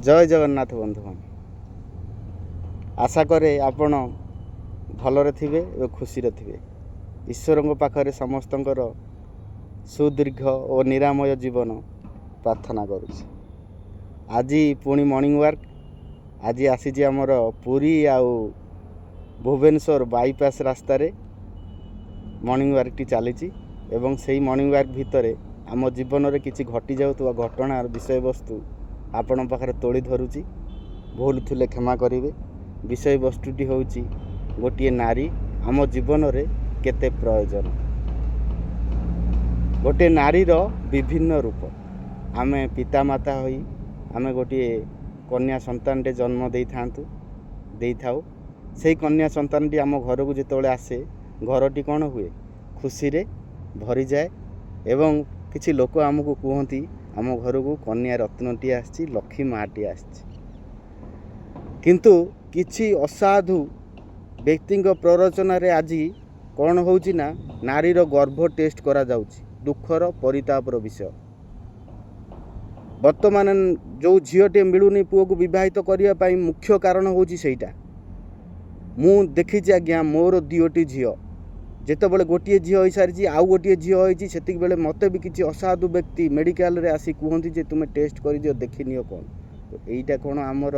ଜୟ ଜଗନ୍ନାଥ ବନ୍ଧୁଗଣ। ଆଶା କରେ ଆପଣ ଭଲରେ ଥିବେ ଓ ଖୁସିରେ ଥିବେ। ଈଶ୍ୱରଙ୍କ ପାଖରେ ସମସ୍ତଙ୍କର ସୁଦୀର୍ଘ ଓ ନିରାମୟ ଜୀବନ ପ୍ରାର୍ଥନା କରୁଛି। ଆଜି ପୁଣି ମର୍ଣ୍ଣିଂ ୱାର୍କ। ଆଜି ଆସିଛି ଆମର ପୁରୀ ଆଉ ଭୁବନେଶ୍ୱର ବାଇପାସ୍ ରାସ୍ତାରେ ମର୍ଣ୍ଣିଂ ୱାର୍କଟି ଚାଲିଛି ଏବଂ ସେଇ ମର୍ଣ୍ଣିଂ ୱାର୍କ ଭିତରେ ଆମ ଜୀବନରେ କିଛି ଘଟିଯାଉଥିବା ଘଟଣାର ବିଷୟବସ୍ତୁ ଆପଣଙ୍କ ପାଖରେ ତୋଳି ଧରୁଛି। ଭୁଲ ଥିଲେ କ୍ଷମା କରିବେ। ବିଷୟବସ୍ତୁଟି ହେଉଛି ଗୋଟିଏ ନାରୀ ଆମ ଜୀବନରେ କେତେ ପ୍ରୟୋଜନ, ଗୋଟିଏ ନାରୀର ବିଭିନ୍ନ ରୂପ। ଆମେ ପିତାମାତା ହୋଇ ଆମେ ଗୋଟିଏ କନ୍ୟା ସନ୍ତାନଟେ ଜନ୍ମ ଦେଇଥାଉ। ସେଇ କନ୍ୟା ସନ୍ତାନଟି ଆମ ଘରକୁ ଯେତେବେଳେ ଆସେ, ଘରଟି କ'ଣ ହୁଏ? ଖୁସିରେ ଭରିଯାଏ ଏବଂ କିଛି ଲୋକ ଆମକୁ କୁହନ୍ତି, ଆମ ଘରକୁ କନ୍ୟା ରତ୍ନଟିଏ ଆସିଛି, ଲକ୍ଷ୍ମୀ ମାଆଟିଏ ଆସିଛି। କିନ୍ତୁ କିଛି ଅସାଧୁ ବ୍ୟକ୍ତିଙ୍କ ପ୍ରରୋଚନାରେ ଆଜି କ'ଣ ହେଉଛି ନା, ନାରୀର ଗର୍ଭ ଟେଷ୍ଟ କରାଯାଉଛି। ଦୁଃଖର ପରିତାପର ବିଷୟ। ବର୍ତ୍ତମାନ ଯେଉଁ ଝିଅଟିଏ ମିଳୁନି ପୁଅକୁ ବିବାହିତ କରିବା ପାଇଁ, ମୁଖ୍ୟ କାରଣ ହେଉଛି ସେଇଟା। ମୁଁ ଦେଖିଛି ଆଜ୍ଞା, ମୋର 2ଟି ଝିଅ। ଯେତେବେଳେ ଗୋଟିଏ ଝିଅ ହୋଇସାରିଛି, ଆଉ ଗୋଟିଏ ଝିଅ ହୋଇଛି, ସେତିକିବେଳେ ମୋତେ ବି କିଛି ଅସାଧୁ ବ୍ୟକ୍ତି ମେଡ଼ିକାଲରେ ଆସି କୁହନ୍ତି ଯେ ତୁମେ ଟେଷ୍ଟ କରିଦିଅ, ଦେଖିନିଅ କ'ଣ। ଏଇଟା କ'ଣ ଆମର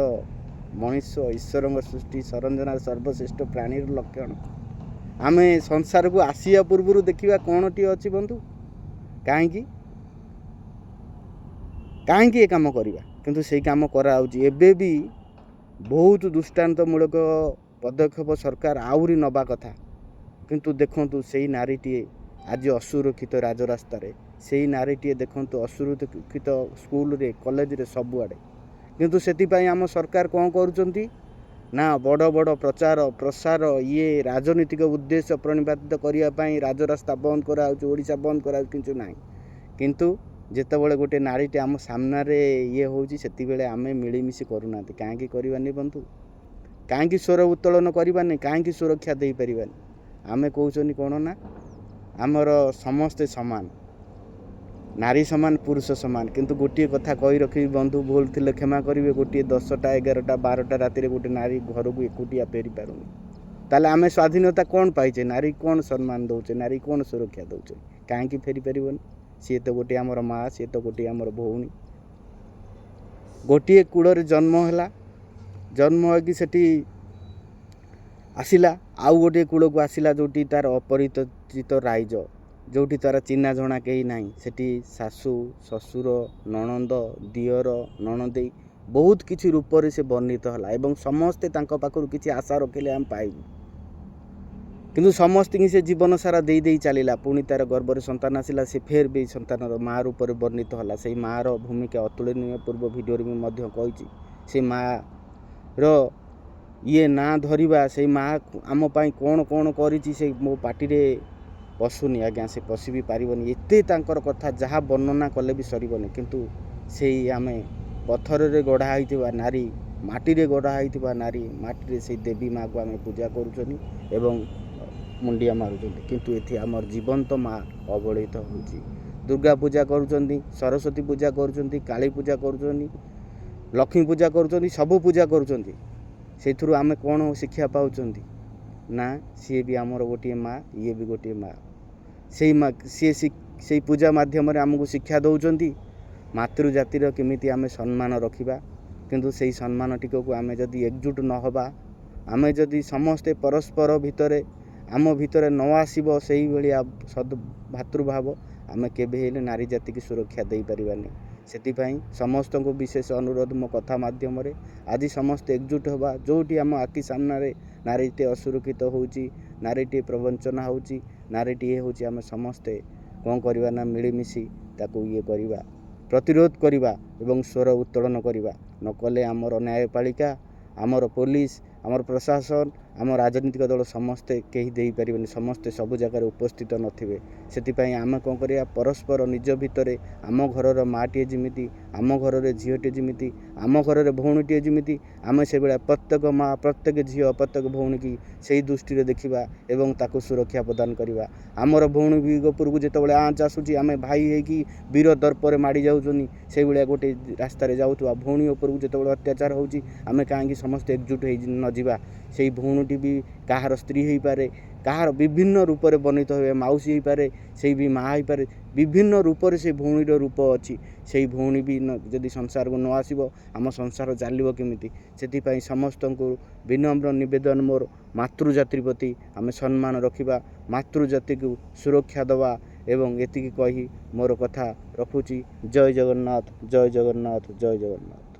ମଣିଷ, ଈଶ୍ୱରଙ୍କ ସୃଷ୍ଟି ସରଞ୍ଜନାର ସର୍ବଶ୍ରେଷ୍ଠ ପ୍ରାଣୀର ଲକ୍ଷଣ? ଆମେ ସଂସାରକୁ ଆସିବା ପୂର୍ବରୁ ଦେଖିବା କ'ଣଟି ଅଛି ବନ୍ଧୁ? କାହିଁକି କାହିଁକି ଏ କାମ କରିବା? କିନ୍ତୁ ସେଇ କାମ କରାହେଉଛି। ଏବେ ବି ବହୁତ ଦୃଷ୍ଟାନ୍ତମୂଳକ ପଦକ୍ଷେପ ସରକାର ଆହୁରି ନେବା କଥା। କିନ୍ତୁ ଦେଖନ୍ତୁ, ସେଇ ନାରୀଟିଏ ଆଜି ଅସୁରକ୍ଷିତ ରାଜରାସ୍ତାରେ, ସେଇ ନାରୀଟିଏ ଦେଖନ୍ତୁ ଅସୁରକ୍ଷିତ ସ୍କୁଲରେ, କଲେଜରେ, ସବୁଆଡ଼େ। କିନ୍ତୁ ସେଥିପାଇଁ ଆମ ସରକାର କ'ଣ କରୁଛନ୍ତି ନା, ବଡ଼ ବଡ଼ ପ୍ରଚାର ପ୍ରସାର, ଇଏ ରାଜନୈତିକ ଉଦ୍ଦେଶ୍ୟ ପ୍ରଣିପାତିତ କରିବା ପାଇଁ ରାଜରାସ୍ତା ବନ୍ଦ କରାହେଉଛି, ଓଡ଼ିଶା ବନ୍ଦ କରାହେଉଛି, କିନ୍ତୁ ନାହିଁ। କିନ୍ତୁ ଯେତେବେଳେ ଗୋଟେ ନାରୀଟି ଆମ ସାମ୍ନାରେ ଇଏ ହେଉଛି, ସେତିକିବେଳେ ଆମେ ମିଳିମିଶି କରୁନାହାନ୍ତି। କାହିଁକି କରିବାନି ବନ୍ଧୁ? କାହିଁକି ସ୍ୱର ଉତ୍ତୋଳନ କରିବାନି? କାହିଁକି ସୁରକ୍ଷା ଦେଇପାରିବାନି? ଆମେ କହୁଛନ୍ତି କ'ଣ ନା, ଆମର ସମସ୍ତେ ସମାନ, ନାରୀ ସମାନ, ପୁରୁଷ ସମାନ। କିନ୍ତୁ ଗୋଟିଏ କଥା କହି ରଖିବି ବନ୍ଧୁ, ଭୁଲ ଥିଲେ କ୍ଷମା କରିବେ, ଗୋଟିଏ 10ଟା, 11ଟା, 12ଟା ରାତିରେ ଗୋଟେ ନାରୀ ଘରକୁ ଏକୁଟିଆ ଫେରି ପାରୁନି। ତାହେଲେ ଆମେ ସ୍ୱାଧୀନତା କ'ଣ ପାଇଛେ? ନାରୀ କ'ଣ ସମ୍ମାନ ଦେଉଛେ? ନାରୀ କ'ଣ ସୁରକ୍ଷା ଦେଉଛେ? କାହିଁକି ଫେରି ପାରିବନି? ସିଏ ତ ଗୋଟିଏ ଆମର ମା, ସିଏ ତ ଗୋଟିଏ ଆମର ଭଉଣୀ। ଗୋଟିଏ କୂଳରେ ଜନ୍ମ ହେଲା, ଜନ୍ମ ହୋଇକି ସେଠି ଆସିଲା, ଆଉ ଗୋଟିଏ କୂଳକୁ ଆସିଲା, ଯେଉଁଠି ତା'ର ଅପରିଚିତ ରାଇଜ, ଯେଉଁଠି ତା'ର ଚିହ୍ନା ଜଣା କେହି ନାହିଁ। ସେଠି ଶାଶୁ, ଶ୍ୱଶୁର, ନଣନ୍ଦ, ଦିଅର, ନଣଦେଇ, ବହୁତ କିଛି ରୂପରେ ସେ ବର୍ଣ୍ଣିତ ହେଲା ଏବଂ ସମସ୍ତେ ତାଙ୍କ ପାଖରୁ କିଛି ଆଶା ରଖିଲେ ଆମେ ପାଇବୁ। କିନ୍ତୁ ସମସ୍ତଙ୍କୁ ସେ ଜୀବନ ସାରା ଦେଇ ଦେଇ ଚାଲିଲା। ପୁଣି ତା'ର ଗର୍ଭରେ ସନ୍ତାନ ଆସିଲା, ସେ ଫେର ବି ସନ୍ତାନର ମା ରୂପରେ ବର୍ଣ୍ଣିତ ହେଲା। ସେଇ ମାଆର ଭୂମିକା ଅତୁଳନୀୟ। ପୂର୍ବ ଭିଡ଼ିଓରେ ବି ମଧ୍ୟ କହିଛି, ସେ ମାଆର ଇଏ ନାଁ ଧରିବା, ସେଇ ମା ଆମ ପାଇଁ କ'ଣ କ'ଣ କରିଛି, ସେ ମୋ ପାଟିରେ ପଶୁନି ଆଜ୍ଞା, ସେ ପଶି ବି ପାରିବନି। ଏତେ ତାଙ୍କର କଥା ଯାହା ବର୍ଣ୍ଣନା କଲେ ବି ସରିବନି। କିନ୍ତୁ ସେଇ ଆମେ ପଥରରେ ଗଢ଼ା ହେଇଥିବା ନାରୀ, ମାଟିରେ ଗଢ଼ା ହେଇଥିବା ନାରୀ, ମାଟିରେ ସେଇ ଦେବୀ ମାଆକୁ ଆମେ ପୂଜା କରୁଛନ୍ତି ଏବଂ ମୁଣ୍ଡିଆ ମାରୁଛନ୍ତି। କିନ୍ତୁ ଏଠି ଆମର ଜୀବନ୍ତ ମା ଅବହେଳିତ ହେଉଛି। ଦୁର୍ଗା ପୂଜା କରୁଛନ୍ତି, ସରସ୍ୱତୀ ପୂଜା କରୁଛନ୍ତି, କାଳୀ ପୂଜା କରୁଛନ୍ତି, ଲକ୍ଷ୍ମୀ ପୂଜା କରୁଛନ୍ତି, ସବୁ ପୂଜା କରୁଛନ୍ତି। ସେଇଥିରୁ ଆମେ କ'ଣ ଶିକ୍ଷା ପାଉଛନ୍ତି ନା, ସିଏ ବି ଆମର ଗୋଟିଏ ମା, ଇଏ ବି ଗୋଟିଏ ମା। ସେଇ ମା ସିଏ ସେଇ ପୂଜା ମାଧ୍ୟମରେ ଆମକୁ ଶିକ୍ଷା ଦେଉଛନ୍ତି ମାତୃଜାତିର କେମିତି ଆମେ ସମ୍ମାନ ରଖିବା। କିନ୍ତୁ ସେଇ ସମ୍ମାନ ଟିକକୁ ଆମେ ଯଦି ଏକଜୁଟ ନ ହେବା, ଆମେ ଯଦି ସମସ୍ତେ ପରସ୍ପର ଭିତରେ ଆମ ଭିତରେ ନ ଆସିବ ସେଇଭଳିଆ ସଦ ଭାତୃଭାବ, ଆମେ କେବେ ହେଲେ ନାରୀ ଜାତିକି ସୁରକ୍ଷା ଦେଇପାରିବାନି। ସେଥିପାଇଁ ସମସ୍ତଙ୍କୁ ବିଶେଷ ଅନୁରୋଧ ମୋ କଥା ମାଧ୍ୟମରେ, ଆଜି ସମସ୍ତେ ଏକଜୁଟ ହେବା। ଯେଉଁଠି ଆମ ଆଖି ସାମ୍ନାରେ ନାରୀଟିଏ ଅସୁରକ୍ଷିତ ହେଉଛି, ନାରୀଟିଏ ପ୍ରବଞ୍ଚନା ହେଉଛି, ନାରୀଟିଏ ହେଉଛି, ଆମେ ସମସ୍ତେ କ'ଣ କରିବା ନା, ମିଳିମିଶି ତାକୁ ଇଏ କରିବା, ପ୍ରତିରୋଧ କରିବା ଏବଂ ସ୍ୱର ଉତ୍ତୋଳନ କରିବା। ନ କଲେ ଆମର ନ୍ୟାୟପାଳିକା, ଆମର ପୋଲିସ, ଆମର ପ୍ରଶାସନ, ଆମ ରାଜନୀତିକ ଦଳ ସମସ୍ତେ କେହି ଦେଇପାରିବେନି, ସମସ୍ତେ ସବୁ ଜାଗାରେ ଉପସ୍ଥିତ ନଥିବେ। ସେଥିପାଇଁ ଆମେ କ'ଣ କରିବା? ପରସ୍ପର ନିଜ ଭିତରେ ଆମ ଘରର ମାଆଟିଏ ଯେମିତି, ଆମ ଘରରେ ଝିଅଟିଏ ଯେମିତି, ଆମ ଘରରେ ଭଉଣୀଟିଏ ଯେମିତି, ଆମେ ସେଇଭଳିଆ ପ୍ରତ୍ୟେକ ମା', ପ୍ରତ୍ୟେକ ଝିଅ, ପ୍ରତ୍ୟେକ ଭଉଣୀକି ସେଇ ଦୃଷ୍ଟିରେ ଦେଖିବା ଏବଂ ତାକୁ ସୁରକ୍ଷା ପ୍ରଦାନ କରିବା। ଆମର ଭଉଣୀ ବି ଉପରକୁ ଯେତେବେଳେ ଆଞ୍ଚ ଆସୁଛି, ଆମେ ଭାଇ ହେଇକି ବୀର ଦର୍ପରେ ମାଡ଼ି ଯାଉଛନ୍ତି। ସେଇଭଳିଆ ଗୋଟେ ରାସ୍ତାରେ ଯାଉଥିବା ଭଉଣୀ ଉପରକୁ ଯେତେବେଳେ ଅତ୍ୟାଚାର ହେଉଛି, ଆମେ କାହିଁକି ସମସ୍ତେ ଏକଜୁଟ ହେଇ ନ ଯିବା? ସେଇ ଭଉଣୀଟି ବି କାହାର ସ୍ତ୍ରୀ ହେଇପାରେ, କାହାର ବିଭିନ୍ନ ରୂପରେ ବର୍ଣ୍ଣିତ ହୁଏ, ମାଉସୀ ହେଇପାରେ, ସେଇ ବି ମା' ହେଇପାରେ। ବିଭିନ୍ନ ରୂପରେ ସେ ଭଉଣୀର ରୂପ ଅଛି। ସେଇ ଭଉଣୀ ବି ଯଦି ସଂସାରକୁ ନ ଆସିବ, ଆମ ସଂସାର ଚାଲିବ କେମିତି? ସେଥିପାଇଁ ସମସ୍ତଙ୍କୁ ବିନମ୍ର ନିବେଦନ ମୋର, ମାତୃଜାତି ପ୍ରତି ଆମେ ସମ୍ମାନ ରଖିବା, ମାତୃଜାତିକୁ ସୁରକ୍ଷା ଦେବା ଏବଂ ଏତିକି କହି ମୋର କଥା ରଖୁଛି। ଜୟ ଜଗନ୍ନାଥ, ଜୟ ଜଗନ୍ନାଥ, ଜୟ ଜଗନ୍ନାଥ।